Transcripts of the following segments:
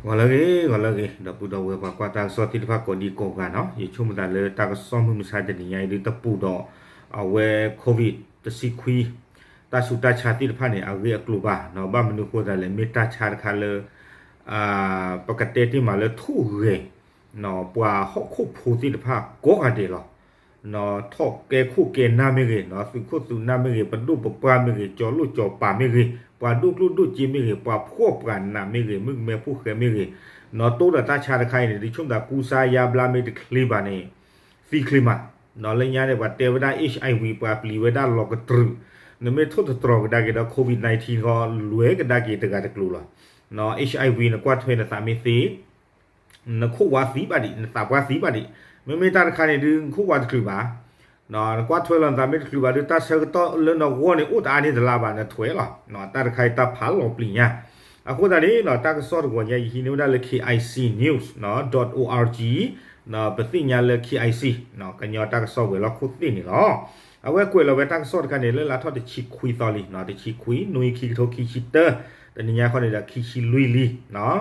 ဂီၤလၢအဂ့ၤ ဂီၤလၢအဂ့ၤ ဒီပုၢ်ဒီဝဲၢ်ပှၤကွၢ်တၢ်ကစီၣ်သ့ၣ်တဖၣ်ကိးဒံကိးဂၤနီၤ, ယဆိကမိၣ်သးလၢတၢ်ကစီၣ်မုၢ်မဆါတနံၤညါအံၤဒုးတပူၤဒီး အဝဲ COVID တဆံခွံ တၢ်ဆူးတၢ်ဆါသ့ၣ်တဖၣ်န့ၣ် အဂ့ၢ်အကျိၤဘၣ်နီၤ, ဘၣ်မနုၤဃိသးလဲၣ် မ့ၢ်တၢ်ဆါတခါလၢ ပကတဲတ့ၢ်မးလၢထိၣ်ဂဲၤ ပှၤဟီၣ်ခိၣ်ဖိသ့ၣ်တဖၣ်ကိးဂၤဒဲးလီၤ. ထီၣ်ကဲခိၣ်ကဲနၢ်မ့ၢ်ဂ့ၤ, သုးခိၣ်သုးနၢ်မ့ၢ်ဂ့ၤ, ပဒိၣ်ပပှၢ်မ့ၢ်ဂ့ၤ, ကၠီၤလိၣ်ကၠီၤပၤမ့ၢ်ဂ့ၤ, ပှၤဒိၣ်ကျိၣ်ဒိၣ်စ့မ့ၢ်ဂ့ၤ, ပှၤဖှီၣ်ပှၤနးမ့ၢ်ဂ့ၤ, မုၣ်ကမဲဖိဃဲမ့ၢ်ဂ့ၤ, နီၤ တိၢ်ဒီးတၢ်ဆါတခါအံၤန့ၣ် ဒုးဆိကမိၣ်သးကူစါယါဘျါမ့ၢ်တချ့ဘၣ်န့ၣ် သံချ့မး, နီၤ လၢညါန့ၣ် ပှၤတဲဝဲဒၣ် HIV ပှၤပျံၤဝဲဒၣ်လီၤကတြူး, နမ့ၢ်ထိၣ်သတြီၤကဒါက့ၤဒီး COVID nineteen ဃီ လွဲကဒါက့ၤတဂၤတကျိၤလီၤ. နီၤ HIV နကွၢ်ထွဲနသးမ့ၢ်သ့ နခိၣ်ဝါသံဘၣ်ဒံး နသးပှၢ်သံဘၣ်ဒံး, မ့မ့ၢ်တၢ်တခါန့ၣ်ဒုး နခိၣ်ဝါတချုးဘၣ်, နကွၢ်ထွဲလီၤနသးမ့ၢ်တချုးဘၣ်ဒုး တၢ်ဆၢကတီၢ်လၢနဂီၢ်န့ၣ် အိၣ်တအါန့ၢ်တလါဘၣ် နထွဲလီၤ. တၢ်တခါအံၤတၢ်ဖးလီၤပျံၤညါ, အဃိသတးန့ၣ်နီၤ တၢ်ကစီၣ်တဂီၤညါ ယဟံးန့ၢ်ဝဲဒၣ်လၢ KIC News နီၤ dot org နီၤ ပသ့ၣ်ညါလၢ KIC နီၤ ကညီတၢ်ကစီၣ်ဝဲၤလီၢ်ခိၣ်သ့ၣ်န့ၣ်လီၤ. အဝဲကွဲးလီၤဝဲတၢ်ကစီၣ်တခါန့ၣ် လၢလါထီၣ်တဆံခွံသီလံနီၤ တဆံခွံ နွံ ခံကထိခံဆံတၢ, တနံၤညါခီန့ၣ်ဒီး ခံဆံလွံၢ်လံနီၤ.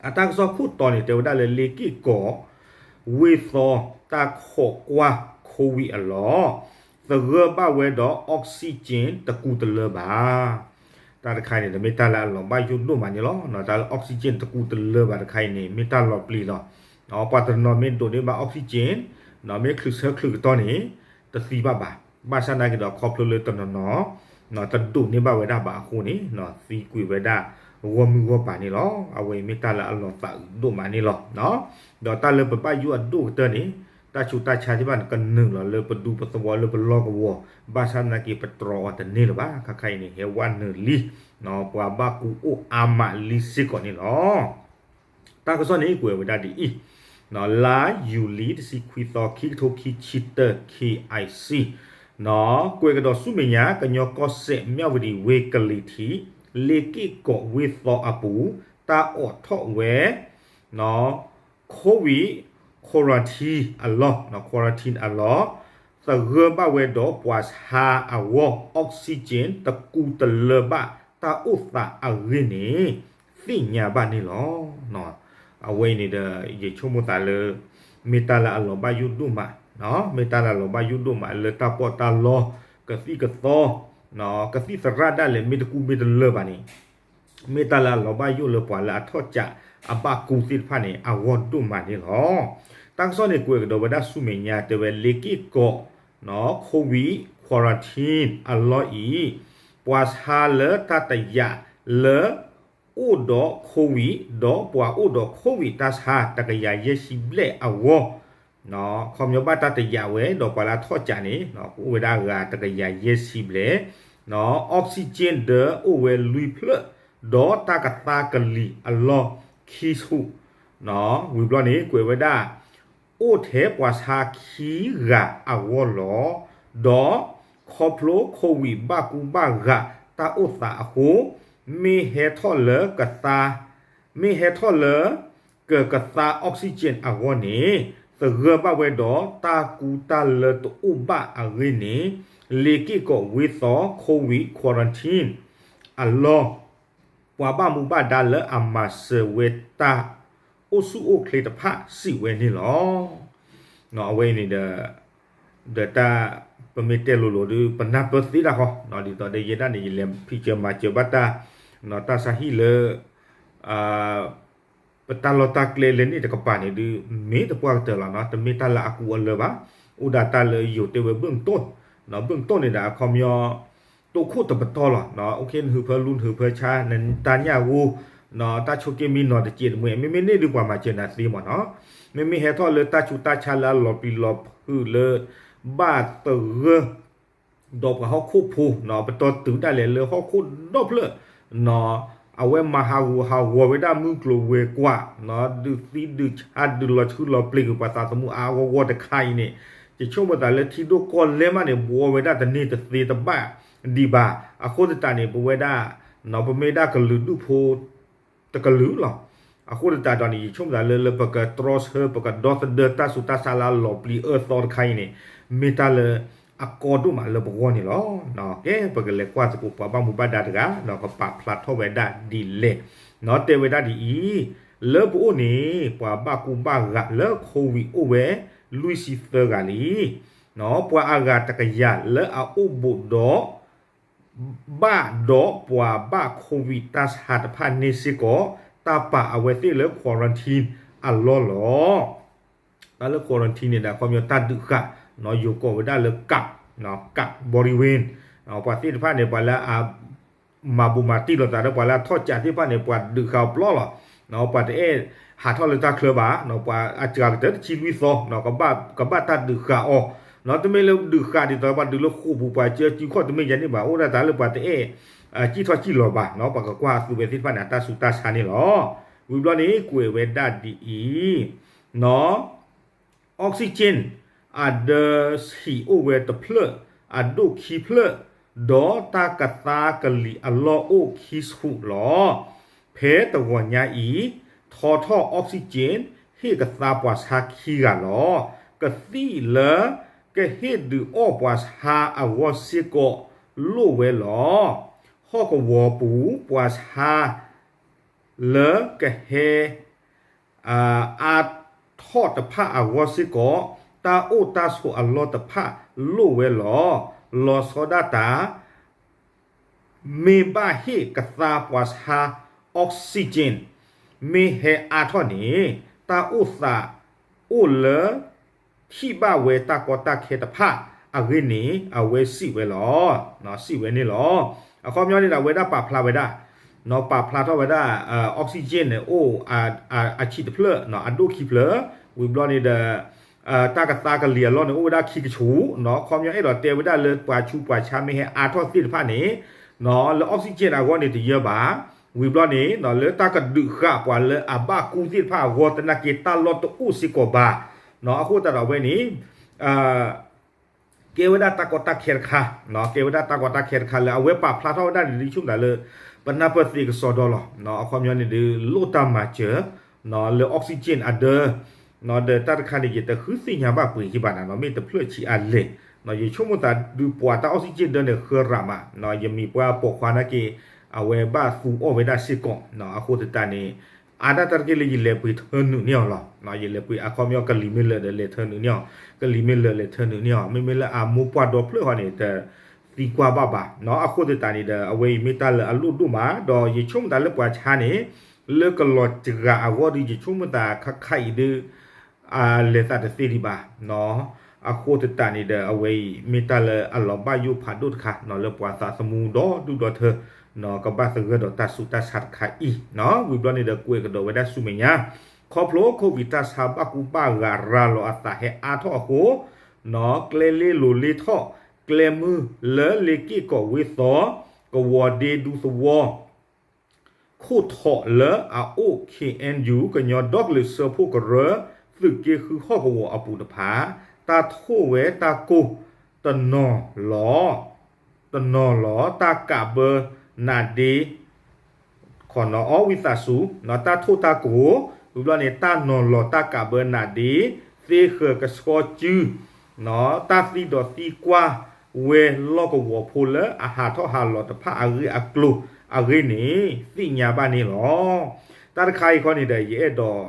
အတၢ်ကစီၣ်ခိၣ်တီန့ၣ် တဲဝဲဒၣ်လၢလ့က့ၢ်ကီး ဝ့ၢ်သီတၢ်ခိးကွၢ် COVID အလီၢ်, သဂၢၢ်ဘၣ်ဝဲဒီး oxygen တကူတလၢဘၣ်. တၢ်တခါန့ၣ် တမ့ၢ်တၢ်လၢအလီၤဘၣ်ယိၣ်ဒိၣ်မးန့ၣ်လီၤ. တၢ်လၢ oxygen တကူတလၢဘၣ်တခါအံၤန့ၣ် မ့ၢ်တၢ်လီၤပျံၤလီၤ. ပှၤတနီၤမ့ၢ်ဒိးန့ၢ်ဘၣ် oxygen မ့ၢ်ချုးဆၢချုးကတီၢ်န့ၣ် တသံဘၣ်ဘၣ်. ဘၣ်ဆၣ်နာ်က့ဒီး ခီဖျိလၢတနီၤနီၤ တဒိးန့ၢ်ဘၣ်ဝဲဒၣ်ဘၣ်အဃိန့ၣ် သံကွံာ်ဝဲဒၣ်ဂီၢ်မုၢ်ဂီၢ်ပၤန့ၣ်လီၤ. အဝဲအံၤမ့ၢ်တၢ်လၢအလီၤသးအုးဒိၣ်မးန့ၣ်လီၤ. ဒီးတၢ်လၢပဘၣ်ယိၣ်အဒိၣ်ကတၢၢ်န့ၣ် တၢ်ဆူးတၢ်ဆါသ့ၣ်တဖၣ်န့ၣ် ကနုာ်လီၤလၢပဒူပသဝီလၢပလီၢ်ကဝီၤ, ဘၣ်ဆၣ်သနာ်က့ပတြီအီၤတန့ၢ်လၢၤဘၣ်. ခါခါအံၤန့ၣ် ဟဲဝဲနုာ်လံ, ပှၤဘၣ်ကူအိၣ်အါမးလံစ့ၢ်ကီးန့ၣ်လီၤ. တၢ်ကစီၣ်န့ၣ်ကွဲးဝဲဒၣ်ဒ်အံၤ, လါယူၤလံတဆံခွံသီ ခံကထိခံဆံတၢ KIC ကွဲးကဒီးဆူမဲာ်ညါ ကညီကီၢ်စဲၣ် မၠၣ်ဝတံၤဝ့ၢ်ကလံၤထံး လ့က့ၢ်ကီးဝ့ၢ်သီအပူၤ တၢ်အိးထီၣ်ဝဲ COVID quarantine အလီၢ်, quarantine အလီၢ်, သဂၢၢ်ဘၣ်ဝဲဒီးပှၤဆါအဂီၢ် oxygen တကူတလၢဘၣ် တၢ်အိၣ်သးအဂ့ၢ်န့ၣ် သ့ၣ်ညါဘၣ်န့ၣ်လီၤ. အဝဲအံၤန့ၣ်ဒီး ယဆိကမိၣ်သးလၢ မ့ၢ်တၢ်လၢအလီၤဘၣ်ယိၣ်ဒိၣ်မး, မ့ၢ်တၢ်လၢအလီၤဘၣ်ယိၣ်ဒိၣ်မးလၢတၢ်ပီးတၢ်လီ ကသံၣ်ကသီ ကသံၣ်သရၣ်ဒၣ်လဲာ် မ့ၢ်တကူမ့ၢ်တလၢဘၣ်န့ၣ် မ့ၢ်တၢ်လၢအလီၤဘၣ်ယိၣ်လၢပှၤလၢအထီၣ်ကးအဘၣ်ကူသ့ၣ်တဖၣ်န့ၣ် အဂီၢ်ဒိၣ်မးန့ၣ်လီၤ. တၢ်ကစီၣ်န့ၣ် ကွဲးကဒီးဝဲဒၣ်ဆူမဲာ်ညါတဲဝဲ လ့က့ၢ်ကီး COVID quarantine အလီၢ်အံၤ ပှၤဆါလၢတၢ်တယာ်လၢ အိၣ်ဒီး COVID ဒီးပှၤအိၣ်ဒီး COVID တၢ်ဆါ တကယၤယဲၢ်ဆံဘျဲၣ်အဂီၢ် ခီပညီဘၣ်တၢ်တယာ်ဝဲ ဒီးပှၤလၢအထီၣ်ကးန့ၣ် ကအိၣ်ဝဲဒၣ်အဂၤတကယၤယဲၢ်ဆံဘျဲၣ်, oxygen ဒီးအိၣ်ဝဲလွံၢ်ဖျၢၣ်, ဒီးတၢ်ကသါကလံၤအလီၢ်ခံဆူၣ်, ဝံၤဘျီန့ၣ် ကွဲးဝဲဒၣ် အိၣ်ထဲပှၤဆါခံဂၤအဂီၢ်လီၤ. ဒီးခီဖျိ COVID ဘၣ်ကူဘၣ်ဂာ်တၢ်အိၣ်သးအဃိ မ့ၢ်ဟဲထီၣ်လၢကသါ မ့ၢ်ဟဲထီၣ်လၢ ကကသါ oxygen အဂီၢ်န့ၣ် သဂၢၢ်ဘၣ်ဝဲဒီးတၢ်ကူတၢ်လၢတအိၣ်ဘၣ်အဂ့ၢ်န့ၣ် လ့က့ၢ်ကီးဝ့ၢ်သီ COVID quarantine အလီၢ် ပှၤဘၣ်မူဘၣ်ဒါလၢအမၤစၢၤဝဲတၢ်အိၣ်ဆူၣ်အိၣ်ချ့တဖၣ်စံးဝဲန့ၣ်လီၤ. အဝဲအံၤန့ၣ်ဒီး ဒီးတၢ် ပမ့ၢ်တဲလိၤလိၤဒီး ပနၢ်ပၢၢ်သ့တၢ်ဃီ ဒ်သိးဒီးယဲဒၣ်န့ၣ် ယလဲၤဖံးစၢၤမၤစၢၤဘၣ်တၢ် တၢ်ဆါဟံၣ်လၢ ပတၢ်လီၢ်တၢ်ကျဲလဲၤန့ၣ်တကပၤန့ၣ်ဒုး မ့ၢ်တပှၢ်ကတၢၢ်လီၤနီၤ, တမ့ၢ်တၢ်လၢအကူအလၢဘၣ်. အိၣ်ဒၣ်တၢ်လၢယိၤတဲဝဲ เบื้องต้น, เบื้องต้น န့ၣ်ဒီးအခီပညီ တိခိၣ်တပတီၢ်လီၤ. နဟုၣ်ဖၢလူ နဟုၣ်ဖၢဆါ နတၢ်ညၣ်ဂိၢ် တၢ်ဆိးက့မံနီၤတစဲးတမှဲ မ့မ့ၢ်န့ၣ်ဒုးပှၤမၤစၢၤနၤသ့မ့ၢ်နီၤ. မ့မ့ၢ်ဟဲထီၣ်လၢတၢ်ဆူးတၢ်ဆါလၢအလီၤပျံၤလီၤဖုးလၢ ဘၣ်သဂၢၢ် ဒီးပှၤဟီၣ်ခိၣ်ဖိ ပတီၢ်တုၤဒၣ်လဲာ်လၢဟီၣ်ခိၣ်ဒီဖျၢၣ် အဝဲမၤဟးဂူာ်ဟးဂီၤဝဲဒၣ်မုၢ်ကျိၤဝဲၤကွာ် ဒုးသံဒုးဆါဒုးလီၤဆှုလီၤပျံၤကွံာ်ပှၤသးသမူအါအါဂီၢ်ဂီၢ်တခါအံၤန့ၣ် ယဆိကမိၣ်သးလၢထံဒိၣ်ကီၢ်လဲၢ်မးန့ၣ် ဘှီဝဲဒၣ်တန့ၢ်တသ့တဘၣ်ဒံးဘၣ်. အဃိသတးန့ၣ် ပဝဲဒၣ် ပမ့ၢ်ဒၣ်ကလုာ်ဒူၣ်ဖိ တကလုာ်လီၤ. အဃိသတးဒီးန့ၣ် ယဆိကမိၣ်သးလၢ လၢပကတြီဆၢ ပကဒီသဒၢတၢ်ဆူးတၢ်ဆါလၢအလီၤပျံၤအၢသီတခါအံၤန့ၣ် မ့ၢ်တၢ်လၢအကီဒိၣ်မးလၢပဂီၢ်န့ၣ်လီၤ. ကဲ ပကလဲၤကွၢ်သကိးပှၤဘၣ်မူဘၣ်ဒါတဂၤ ဒီးကပာ်ဖျါထီၣ်ဝဲဒၣ်ဒ်လဲၣ် တဲဝဲဒၣ်ဒ်အံၤ, လၢပအိၣ်န့ၣ် ပှၤဘၣ်ကူဘၣ်ဂာ်လၢ COVID အိၣ်ဝဲ လွံၢ်ဆံသၢဂၤလံ. ပှၤအဂၤတကယၤလၢအအိၣ်ဘူးဒီး ဘၣ်ဒီးပှၤဘၣ် COVID တၢ်ဆါတဖၣ်န့ၣ်စ့ၢ်ကီး တၢ်ပာ်အဝဲသ့ၣ်လၢ quarantine အလီၢ်လီၤ. တၢ်လၢ quarantine န့ၣ်ဒီး အခီပညီတၢ်ဒုးဃာ်, ယိၤကိးဝဲဒၣ်လၢ กัก, กักบริเวณ, ပှၤသ့ၣ်တဖၣ်န့ၣ် ပှၤလၢအ မၤဘူးမၤတံၢ်လိာ်သးဒီးပှၤလၢအထီၣ်ကးသ့ၣ်တဖၣ်န့ၣ် ပှၤဒုးဃာ်အီၤပျီလီၤ. ပှၤတအဲၣ်ဟးထီၣ်လၢတၢ်ချၢဘၣ်, ပှၤအစှၤကတၢၢ်တဆံလွံၢ်သီ ကဘၣ်တၢ်ဒုးဃာ်အီၤ, တမ့ၢ်လၢဒုးဃာ်ဒ်သိးပှၤဒုးလၢဃိာ်ပူၤ ပှၤကၢစုခီၣ်တမ့ၢ်ယၤန့ၣ်ဘၣ်, အိၣ်ဒၣ်တၢ်လၢပှၤတအဲၣ် စံၣ်ထီၣ်စံၣ်လီၤဘၣ်, ပှၤကကွၢ်အသုဝဲသ့ၣ်တဖၣ်န့ၣ် အတၢ်ဆူးတၢ်ဆါန့ၣ်လီၤ. ဝံၤဘျီန့ၣ် ကွဲးဝဲဒၣ်ဒ်အံၤ oxygen အဒၢဆံးအိၣ်ဝဲတဖျၢၣ်, အဒိၣ်ခံဖျၢၣ်, ဒီးတၢ်ကသါကလံၤအလီၢ်အိၣ်ခံဆူးလီၤ. ဖဲတဂီၤညါအံၤ ထီထီၣ် oxygen ဟ့ၣ်ကသါပှၤဆါခံဂၤလီၤ. ကသံၣ်လၢကဟ့ၣ်ဒုးအီၣ်ပှၤဆါအဂီၢ်စ့ၢ်ကီး လိၣ်ဝဲလီၤ. ဟီၣ်ကဝီၤပူၤ ပှၤဆါ လၢကဟဲ အါထီၣ်တဖၣ်အဂီၢ်စ့ၢ်ကီး တၢ်အိၣ်တၢ်ဆိးအလီၢ်တဖၣ်လိၣ်ဝဲလီၤ. လီၤဆီဒၣ်တၢ် မ့ၢ်ဘၣ်ဟ့ၣ်ကသါပှၤဆါ oxygen မ့ၢ်ဟဲအါထီၣ်န့ၣ် တၢ်အိၣ်သးအိၣ်လၢ ထံၣ်ဘၣ်ဝဲတၢ်ကီတၢ်ခဲတဖၣ်အဂ့ၢ်န့ၣ် အဝဲစံးဝဲလီၤ. စံးဝဲန့ၣ်လီၤ. အခီပညီန့ၣ်ဒီး အဝဲဒၣ်ပာ်ဖျါဝဲဒၣ်, ပာ်ဖျါထီၣ်ဝဲဒၣ် oxygen န့ၣ်အိၣ် အဆံးတဖျၢၣ် အဒိၣ်ခံဖျၢၣ်, ဝံၤဘျီန့ၣ်ဒီး တၢ်ကသါကလံၤအလီၢ်န့ၣ် အိၣ်ဝဲဒၣ်ခံကဆူး, အခီပညီအဲၣ်ဒိးတဲဝဲဒၣ်လၢပှၤဆူးပှၤဆါမ့ၢ်ဟဲအါထီၣ်သ့ၣ်တဖၣ်န့ၣ် လၢ oxygen အဂီၢ်န့ၣ်တယၢဘၣ်, ဝံၤဘျီန့ၣ် လၢတၢ်ကဒုးဃာ်ပှၤလၢအဘၣ်ကူသ့ၣ်တဖၣ်အဂီၢ် သနာ်က့တၢ်လီၢ်တအိၣ်စ့ၢ်ကီးဘၣ်, အဃိသတးဒီးအဝဲန့ၣ် ကဲဝဲဒၣ်တၢ်ကီတၢ်ခဲတခါ, ကဲဝဲဒၣ်တၢ်ကီတၢ်ခဲတခါလၢအဝဲပာ်ဖျါထီၣ်ဝဲဒၣ်န့ၣ် ဒ်ဆိကမိၣ်သးလၢ ပနၢ်ပၢၢ်သ့ကစီဒီလီၤ. အခီပညီန့ၣ်ဒီး လိၣ်တၢ်မၤစၢၤ လၢ oxygen အဒၢ ဒီးတၢ်တခါန့ၣ် ယတဃုသ့ၣ်ညါဘၣ်ပှ့ၤယဘၣ်နၤနီၤ မ့ၢ်တဖျၢၣ်ဆံးအလဲၢ်, ယဆိကမိၣ်သးဒုးပှၤတၢ် oxygen ဒၢန့ၣ် ဃၢရးမး, ယမ့ၢ်ပှၤပိာ်ခွါနာ်က့ အဝဲဘၣ်သူအီၣ်ဝဲဒၣ်စ့ၢ်ကီး, အဃိသတးန့ၣ် အါဒၣ်တၢ်တက့ၢ်လၢယလဲၤပှ့ၤထၢနုာ်န့ၢ်အီၤလီၤ. ယလဲၤပှ့ၤအခီပညီကလံၤမ့ၢ်လၢာ်ဒီးလဲၤထၢနုာ်န့ၢ်အီၤ, ကလံၤမ့ၢ်လၢာ်လဲၤထၢနုာ်န့ၢ်အီၤ, မ့မ့ၢ်လၢအမိၢ်ပှၢ်ဒီဖျၢၣ်ဃီန့ၣ် တသံကွၢ်ဘၣ်ဘၣ်, အဃိသတးန့ၣ်ဒီး အဝဲအံၤမ့ၢ်တၢ်လၢအလိၣ်ဒိၣ်မး, ဒီးယဆိကမိၣ်သးလၢပှၤဆါန့ၣ် လၢကလီၤစှၤအဂီၢ်ဒီး ယဆိကမိၣ်သးခါခါအံၤဒီး လဲၤသးတသ့ဒံးဘၣ်, အဃိသတးန့ၣ်ဒီး အဝဲအံၤမ့ၢ်တၢ်လၢအလီၤဘၣ်ယိၣ်ဖးဒိၣ်တခါ လၢပှၤသးသမူဒီဒူၣ်ဒီထၢ ကဘၣ်သဂၢၢ်ဒီးတၢ်ဆူးတၢ်ဆါတခါအံၤ, ဝံၤဘျီန့ၣ်ဒီး ကွဲးကဒီးဝဲဒၣ်ဆူမဲာ်ညါ, ခီဖျိ COVID တၢ်ဆါဘၣ်ကူဘၣ်ဂာ်ရၤလီၤအသးဟဲအါထီၣ်အဃိ ကျဲလ့လိၤလ့ထီၣ် ကျဲမုၢ်လၢလ့က့ၢ်ကီးဝ့ၢ်သီ ကဝီၤဒ့ဒူသဝီ ခိၣ်ထီးလၢအအိၣ် KNU ကညီဒီကလုာ်စၢဖှိၣ်ကရၢ သုးက့ဃုဟီၣ်ကဝီၤအပူၤတဖၣ် တၢ်ထိၣ်ဝဲတၢ်ကိၢ် တနီၤလီၤ တနီၤလီၤ တၢ်ကးဘၢနးဒ့ ခီနီၤအီဝံသးစူၤ တၢ်ထိၣ်တၢ်ကိၢ် ဝံၤဘျီန့ၣ် တၢ်နီၤလီၤတၢ်ကးဘၢနးဒ့ သ့ဃၢၤကဆှီစု တၢ်သံဒီးသံကွၢ်ဝဲလီၢ်ကဝီၤဖိလၢအဟးထီၣ်ဟးလီၤတဖၣ်အဂ့ၢ်အကျိၤအဂ့ၢ်န့ၣ် သ့ၣ်ညါဘၣ်န့ၣ်လီၤ. တၢ်တခါအံၤခီန့ၣ်ဒီး ယအဲၣ်ဒိး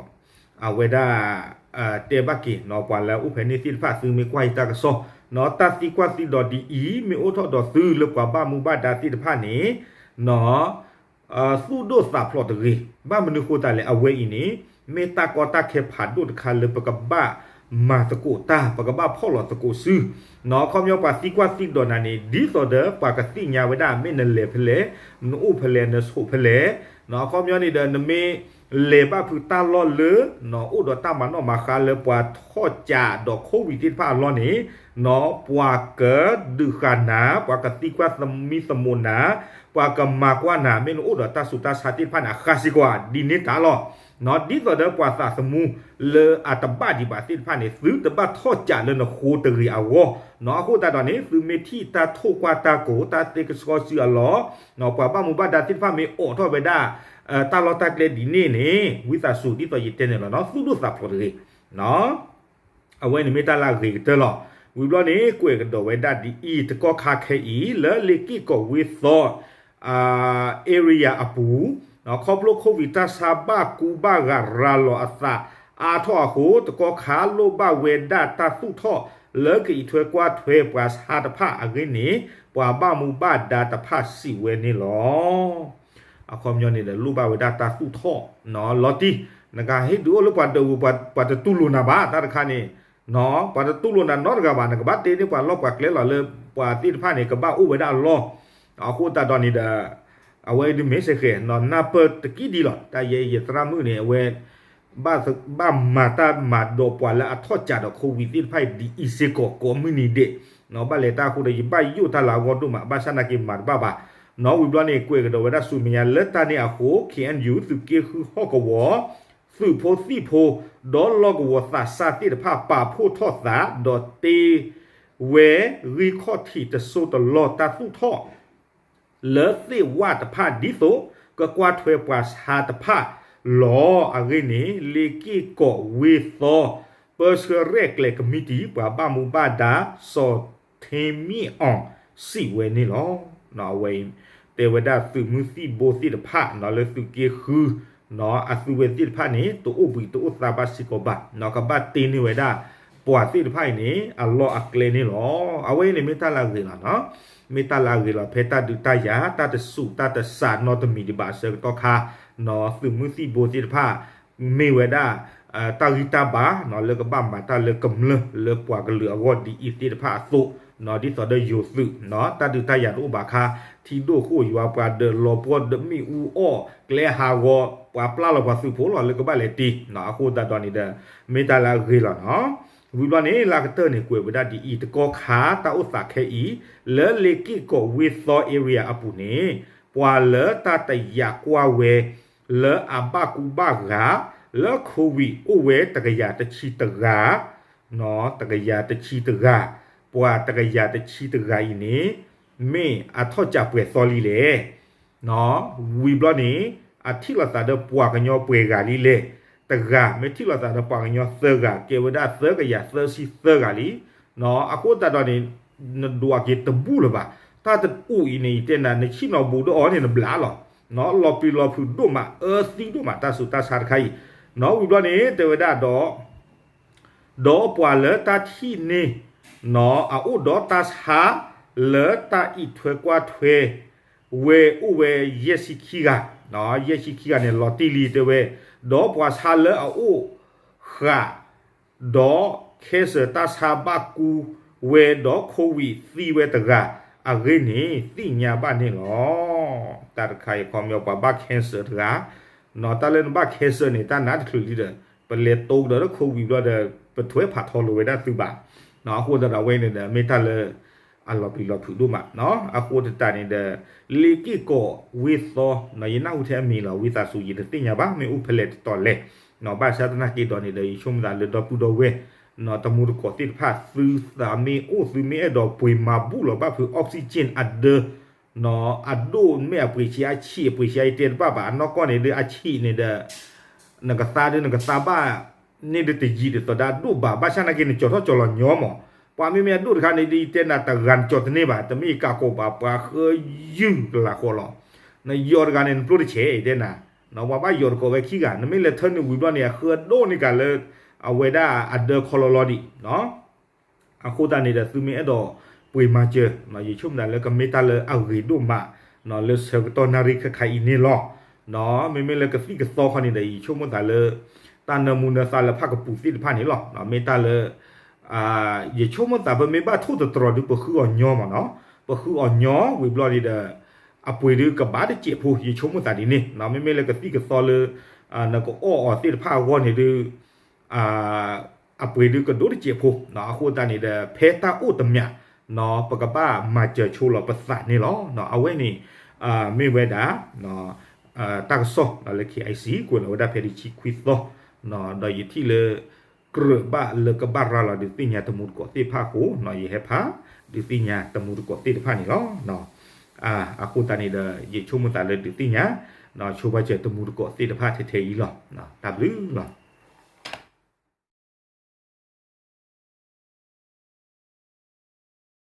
အဝဲဒၣ် တဲဘၣ်က့ၤနီၤ ပှၤလၢအအိၣ်ဖဲန့ၣ်သ့ၣ်တဖၣ် သုမ့ၢ်ကွၢ်ယတၢ်ကစီၣ်နီၤ တၢ်သံကွၢ်သံဒီးဒ်အံၤ မ့ၢ်အိၣ်ထီၣ်ဒီးသုလၢပှၤဘၣ်မူဘၣ်ဒါသ့ၣ်တဖၣ်န့ၣ်နီၤ သူၣ်ဒိၣ်သးဖျိးတဂ့ၤ. ဘၣ်မနုၤဃိသတးလဲၣ် အဝဲအံၤန့ၣ် မ့ၢ်တၢ်ကီတၢ်ခဲဖးဒိၣ်တခါလၢပကဘၣ်မၤသကိးတၢ် ပကဘၣ်ဖီၣ်လီၤသကိးစုနီၤ အခီပညီပှၤသံကွၢ်သံဒီးနၤန့ၣ် ဒ်သိးဒီးပှၤကသ့ၣ်ညါဝဲဒၣ် မ့ၢ်နလဲၤဖဲလဲၣ် နအိၣ်ဖဲလဲၣ် နဆိးဖဲလဲၣ်နီၤ အခီပညီန့ၣ်ဒီး နမ့ၢ်လဲၤဘၣ်ဖုးတၢ်လီၢ်လၢ အိၣ်ဒီးတၢ်မၤနီၣ်မၤဃါလၢပှၤထီၣ်ကးဒီး COVID သ့ၣ်တဖၣ်အလီၢ်န့ၣ်နီၤ ပှၤကဒုးဃာ်နၤ ပှၤကသံကွၢ်သမံသမိးနၤ ပှၤကမၤကွၢ်နၤ မ့ၢ်နအိၣ်ဒီးတၢ်ဆူးတၢ်ဆါသ့ၣ်တဖၣ်န့ၣ် အဃၣ်စ့ၢ်ကီး ဒ်န့ၣ်တၢ်လီၤ. ဒ်သိးဒီးပှၤသးသမူလၢအတဘၣ်ဒံးဘၣ်သ့ၣ်တဖၣ်န့ၣ် သုတဘၣ်ထီၣ်ကးလၢနဃိတဂ့ၤအဂီၢ်နီၤ အဃိသတးဒီးန့ၣ် သုမ့ၢ်ထံၣ်တၢ်ထိၣ်ကွၢ်တၢ်ကိး တၢ်သ့ကဆှီစုအလီၢ်နီၤ ပှၤဘၣ်မူဘၣ်ဒါသ့ၣ်တဖၣ်မ့ၢ်အိးထီၣ်ဝဲဒၣ် တၢ်လီၢ်တၢ်ကျဲဒ်န့ၣ်န့ၣ် ဝံသးစူၤ ဒ်သိးယတဲန့ၣ်လီၤနီၤ သူၣ်ဒိၣ်သးဖျိးတဂ့ၤနီၤ အဝဲန့ၣ်မ့ၢ်တၢ်လၢအဂ့ၤကတၢၢ်လီၤ. ဝံၤဘျီန့ၣ် ကွဲးကဒီးဝဲဒၣ်ဒ်အံၤ တကီၢ်ခါခဲအံၤ လၢလ့က့ၢ်ကီးဝ့ၢ်သီ area အပူၤ ခီဖျိ COVID တၢ်ဆါဘၣ်ကူဘၣ်ဂာ်ရၤလီၤအသးအါထီၣ်အဃိ တကီၢ်ခါလိၣ်ဘၣ်ဝဲဒၣ်တၢ်သူၣ်ထီၣ် လၢကအံးထွဲကွၢ်ထွဲပှၤဆါတဖၣ်အဂ့ၢ်န့ၣ် ပှၤဘၣ်မူဘၣ်ဒါတဖၣ်စံးဝဲန့ၣ်လီၤ. အခီပညီန့ၣ်ဒီး လိၣ်ဘၣ်ဝဲဒၣ်တၢ်သူၣ်ထီၣ် လီၤတံၢ် နကဟ့ၣ်ဒုးအိၣ်လၢပှၤဒၢးဝံၤ ပှၤတတူၢ်လိာ်နၤဘၣ် တၢ်တခါန့ၣ် ပှၤတတူၢ်လိာ်နၤနီတဂၤဘၣ် နကဘၣ်တဲန့ၢ်ပှၤလီၢ်ပှၤကျဲလီၤလၢ ပှၤသ့ၣ်တဖၣ်န့ၣ် ကဘၣ်အိၣ်ဝဲဒၣ်အလီၢ် အဃိသတးဒီးန့ၣ်ဒီး အဝဲဒုးမ့ၢ်စ့ၢ်ကီး နၢ်ပၢၢ်တကံၢ်ဒံးလီၤ တၢ်ယဲယသရၣ်မုၣ်န့ၣ် အဝဲ ဘၣ်မၤတၢ်မၤဒီးပှၤလၢအထီၣ်ကးဒီး COVID သ့ၣ်တဖၣ်အံၤဒ်အံၤစ့ၢ်ကီးကိးမုၢ်နံၤဒဲး ဘၣ်လဲၤတၢ်အဃိဒီး ယဘၣ်ယိၣ်တၢ်လၢအဂီၢ်ဒိၣ်မး ဘၣ်ဆၣ်နာ်က့မၤတဘၣ်ဘၣ် နီၢ်ဝံၤဘျီန့ၣ် ကွဲးကဒီးဝဲဒၣ်ဆူမဲာ်ညါ လၢတၢ်န့ၣ်အဃိ ခ့ၣ်အဲၣ်ယူၣ် သုးက့ဃုဟီၣ်ကဝီၤ သုးဖိသံၣ်ဖိ ဒီးလီၢ်ကဝီၤသးစၢ်သ့ၣ်တဖၣ် ပာ်ဖှိၣ်ထီၣ်သး ဒီးတ့ဝဲဂံၢ်ခီၣ်ထံးတစိၢ်တလီၢ်တၢ်သူၣ်ထီၣ် လၢသ့ၣ်ဝၣ်တဖၣ် ဒ်သိးကကွၢ်ထွဲပှၤဆါတဖၣ်လီၤ. အဂ့ၢ်န့ၣ် လ့က့ၢ်ကီးဝ့ၢ်သီ ပၢဆှၢရဲၣ်ကျဲၤကမံးတံာ် ပှၤဘၣ်မူဘၣ်ဒါ စီၤထ့မံၣ်အီၣ် စံးဝဲန့ၣ်လီၤ. အဝဲအံၤ တဲဝဲဒၣ်သုးမုၢ်သံၣ်ဘိသ့ၣ်တဖၣ် လၢသုးက့ဃု အသုဝဲသ့ၣ်တဖၣ်န့ၣ် တအိၣ်ဘှံးတအိၣ်သါဘၣ်စ့ၢ်ကီးဘၣ် ကဘၣ်တ့န့ၢ်ဝဲဒၣ် ပှၤသ့ၣ်တဖၣ်အံၤန့ၣ် အလီၢ်အကျဲန့ၣ်လီၤ. အဝဲအံၤန့ၣ်မ့ၢ်တၢ်လၢအဂ့ၤလီၤနီၤ မ့ၢ်တၢ်လၢအဂ့ၤလီၤ ဖဲတၢ်ဒုးတၢ်ယၤ တၢ်တစူးတၢ်တစးနီတမံၤဒံးဘၣ်အဆၢကတီၢ်ခါ သုးမုၢ်သံၣ်ဘိသ့ၣ်တဖၣ် မ့ၢ်ဝဲဒၣ် တၢ်ဂံၢ်တၢ်ဘါ လၢကဘၣ်မၤတၢ်လၢကမျၢၢ်လၢပှၤကလုာ်အဂီၢ်ဒ်အံၤသ့ၣ်တဖၣ်အသိး ဒ်သိးဒီးယိၤသုး တၢ်ဒုးတၢ်ယၤတအိၣ်ဘၣ်အခါ ထံဒိၣ်ဃိၣ်ယွၤ ပှၤဒၢးလီၤပှီၢ်ဒၢးမ့ၣ်အူအီၣ် ကျဲဟးဂီၤ ပှၤပျၢ်လီၤပှၤသုးဖိလီၤ လၢကဘၣ်လဲၤတ့ အဃိသတးဒီးန့ၣ်ဒီး မ့ၢ်တၢ်လၢအဂ့ၤလီၤနီၤ. ဝံၤဘျီန့ၣ် လၢကတၢၢ်န့ၣ် ကွဲးဝဲဒၣ်ဒ်အံၤ တကီၢ်ခါတၢ်အိၣ်သးခဲအံၤ လၢလ့က့ၢ်ကီးဝ့ၢ်သီ area အပူၤန့ၣ် ပှၤလၢတၢ်တယာ်ကွၢ်ဝဲ လၢအဘၣ်ကူဘၣ်ဂာ် လၢ COVID အိၣ်ဝဲတကယၤတဆံတဂၤ တကယၤတဆံတဂၤ ပှၤတကယၤတဆံတဂၤအံၤန့ၣ် မ့ၢ်အထီၣ်ကးပှဲၤသီလံလဲၣ် ဝံၤဘျီန့ၣ် အထံၣ်လိာ်သးဒီးပှၤကညီပှဲၤဂၤလံလဲၣ်, တဂၤ မ့ၢ်ထံၣ်လိာ်သးဒီးပှၤကညီသၢဂၤ ကဲဝဲဒၣ်သၢကယၤသၢဆံသၢဂၤလံ. အဃိသတးဒီးန့ၣ် နဒွးက့ၤတဘူၣ်လၢၤဘၣ်. တၢ်တအိၣ်အံၤန့ၣ် ယတဲနၤ နဆံၣ်နီၤဘူးဒီးအီၤန့ၣ် နဘျးလီၤ. လီၤပျံၤလီၤဖုးဒိၣ်မး အၢသံဒိၣ်မး တၢ်ဆူးတၢ်ဆါတခါအံၤ. ဝံၤဘျီန့ၣ် တဲဝဲဒၣ်ဒီး ဒီးပှၤလၢတၢ်ထံၣ်န့ၢ် အအိၣ်ဒီးတၢ်ဆါ လၢတၢ်အံးထွဲကွၢ်ထွဲ ဝဲအိၣ်ဝဲယဲၢ်ဆံခံဂၤ, ယဲၢ်ဆံခံဂၤန့ၣ် လီၤတံၢ်လံတဲဝဲ, ဒီးပှၤဆါလၢအအိၣ်ဃာ် ဒီး cancer တၢ်ဆါဘၣ်ကူဝဲဒီး COVID သံဝဲတဂၤ အဂ့ၢ်န့ၣ် သ့ၣ်ညါဘၣ်န့ၣ်လီၤ. တၢ်တခါအံၤ ခီပညီ ပှၤဘၣ် cancer တဂၤ, တၢ်လၢနဘၣ် cancer န့ၣ် တၢ်နးတချုးလံဒီး ပလဲၤတိဒီးလၢ COVID ဘျီဒီး ပထွဲဖးထီလိာ်ဝဲဒၣ်သုဘၣ်. အဃိသတးဒီး အဝဲန့ၣ်ဒီး မ့ၢ်တၢ်လၢ အလီၤပျံၤလီၤဖုးဒိၣ်မး. အဃိသတးန့ၣ်ဒီး လ့က့ၢ်ကီးဝ့ၢ်သီ ယနၢ်ဟူထဲအမံၤလီၤ ဝံသးစူၤ ယတသ့ၣ်ညါဘၣ် မ့ၢ်အိၣ်ဖဲလဲၣ်တတီၤလဲၣ်. ဘၣ်ဆၣ်သနာ်က့ဒီးန့ၣ်ဒီး ယဆိကမိၣ်သးလၢဒီပုၢ်ဒီဝဲၢ် တမူတကိးသ့ၣ်တဖၣ် သုသးမ့ၢ်အိၣ် သုမ့ၢ်အဲၣ်ဒိးပှ့ၤမၤဘူၣ်လီၤဘၣ်ဖုး oxygen အဒၢ အဒိၣ်မ့ၢ်အပှ့ၤဆံး အဆံးအပှ့ၤဆံး ယတဲတဘၣ်ဘၣ် အနီၢ်ကီၢ်န့ၣ်ဒီး အဆံးန့ၣ်ဒီး နကသါဒုး နကသါဘၣ်န့ၣ်ဒီးတယံာ်ဒ်သိးဒီးအဒိၣ်ဘၣ် ဘၣ်ဆၣ်နာ်က့ နကၠီၤထီၣ်ကၠီၤလီၤညီမး. ပှၤမ့မ့ၢ်အဒိၣ်တခါန့ၣ်ဒီး ယတဲနၤ တဂၤနကၠီၤတန့ၢ်ဘၣ် တမ့ၢ်ယကးကိးဘၣ် ပှၤဃၢယုၢ်ကလးဃီလီၤ. နယီၤတဂၤန့ၣ် နပျိတဆဲး ယတဲနၤ, ပှၤဘၣ်ယီၤတကိးဝဲခံဂၤ နမ့ၢ်လဲၤထၢနုာ်ဝံၤဘျီန့ၣ် အဃၢဒိၣ်န့ၢ်ကးလၢ အဝဲဒၣ်အဒၢခီလီၤလီၤဒံး အဃိသတးန့ၣ်ဒီး သုမ့ၢ်အဲၣ်ဒိးပှ့ၤမၤစၢၤ ယဆိကမိၣ်သးလၢကမ့ၢ်တၢ်လၢအဂ့ၤဒိၣ်မး လၢဆၢကတီၢ်နၣ်ရံၣ်ခဲခါအံၤန့ၣ်လီၤ. မ့မ့ၢ်လၢကသံၣ်ကသီခီန့ၣ်ဒီး ယဆိကမိၣ်သးလၢ တၢ်နၢမူနၢသးလၢဖၣ်ကပူၤသ့ၣ်တဖၣ်န့ၣ်လီၤ. မ့ၢ်တၢ်လၢ ယဆိကမိၣ်သး ပမ့ၢ်ဘၣ်ထိၣ်သတြီၤဒုး ပဃုအီၤညီမးနီၤ, ပဃုအီၤညီဝံၤဘျီန့ၣ်ဒီး အပှ့ၤဒုးကဘၣ်တစဲးဖိ ယဆိကမိၣ်သးဒ်န့ၣ်. မ့မ့ၢ်လၢကသံၣ်ကသီလၢ နကအီၣ်အီၤသ့ၣ်တဖၣ်အဂီၢ်န့ၣ်ဒုး အပှ့ၤဒုးကဒိၣ်တစဲးဖိ အဃိသတးန့ၣ်ဒီး ဖဲတၢ်အိၣ်တမံၤ ပကဘၣ်မၤစၢၤဆိလီၤပသးန့ၣ်လီၤ. အဝဲန့ၣ် မ့ၢ်ဝဲဒၣ် တၢ်ကစီၣ်လၢ KIC ကွဲးလီၤဝဲဒၣ်ဖဲတဆံခွံသီ ဒီးယထံၣ်လၢ ကြၢးဘၣ်လၢကဘၣ်ရၤလီၤဒုးသ့ၣ်ညါတမူတကိးသ့ၣ်တဖၣ်အဃိ ယဟဲဖးဒုးသ့ၣ်ညါတမူတကိးသ့ၣ်တဖၣ်န့ၣ်လီၤ. အဃိသတးန့ၣ်ဒီး ယဆိကမိၣ်သးလၢဒုးသ့ၣ်ညါ ဆိပာ်စၢၤတမူတကိးသ့ၣ်တဖၣ်ထဲထဲအံၤလီၤ. တၢ်ဘျုးလီၤ.